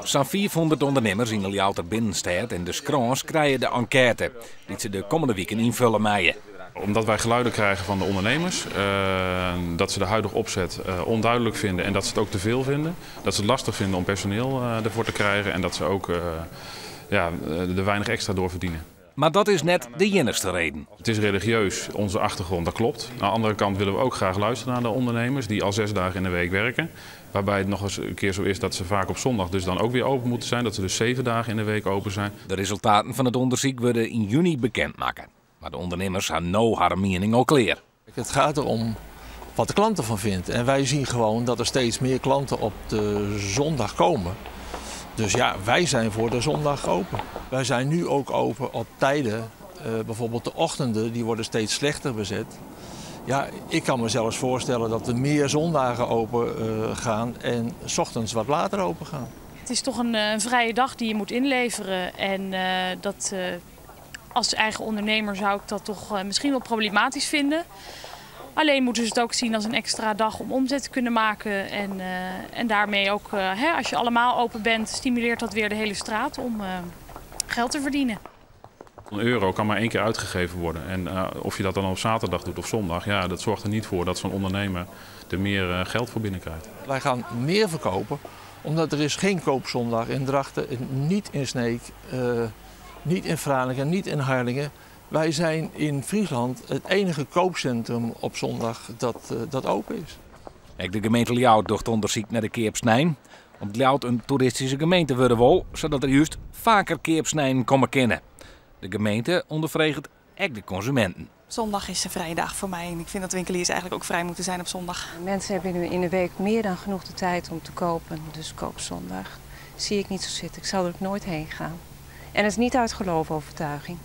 Sa'n 500 ûndernimmers yn de Ljouwerter binnenstêd en de Skrâns krije de enkête, dy't se de kommende wiken ynfolje meie. Omdat wij geluiden krijgen van de ondernemers dat ze de huidige opzet onduidelijk vinden en dat ze het ook te veel vinden. Dat ze het lastig vinden om personeel ervoor te krijgen en dat ze ook, ja, er weinig extra door verdienen. Mar dat is net de iennichste reden. Het is religieus, onze achtergrond, dat klopt. Aan de andere kant willen we ook graag luisteren naar de ondernemers die al 6 dagen in de week werken. Waarbij het nog eens een keer zo is dat ze vaak op zondag dus dan ook weer open moeten zijn. Dat ze dus 7 dagen in de week open zijn. De resultaten fan it ûndersyk wurde yn juny bekend makke. Mar de ûndernimmers ha no harren miening al klear. Het gaat erom wat de klant ervan vindt. En wij zien gewoon dat er steeds meer klanten op de zondag komen. Dus ja, wij zijn voor de zondag open. Wij zijn nu ook open op tijden, bijvoorbeeld de ochtenden, die worden steeds slechter bezet. Ja, ik kan me zelfs voorstellen dat er meer zondagen open gaan en 's ochtends wat later open gaan. Het is toch een vrije dag die je moet inleveren en dat als eigen ondernemer zou ik dat toch misschien wel problematisch vinden. Alleen moeten ze het ook zien als een extra dag om omzet te kunnen maken. En daarmee ook, hè, als je allemaal open bent, stimuleert dat weer de hele straat om geld te verdienen. Een euro kan maar 1 keer uitgegeven worden. En of je dat dan op zaterdag doet of zondag, ja, dat zorgt er niet voor dat zo'n ondernemer er meer geld voor binnenkrijgt. Wij gaan meer verkopen, omdat er is geen koopzondag in Drachten, niet in Sneek, niet in Franeker, niet in Harlingen. Wij zijn in Friesland het enige koopcentrum op zondag dat open is. Ek de gemeente Ljouwert docht ûndersyk nei de keapsnein. Om't Ljouwert in toeristyske gemeente wurde wol, sadat der just faker keapsneinen komme kinne. De gemeente ûnderfreget ek de konsuminten. Zondag is een vrije dag voor mij en ik vind dat winkeliers eigenlijk ook vrij moeten zijn op zondag. Mensen hebben in de week meer dan genoeg de tijd om te kopen, dus koopzondag zie ik niet zo zitten. Ik zal er ook nooit heen gaan. En het is niet uit geloof overtuiging.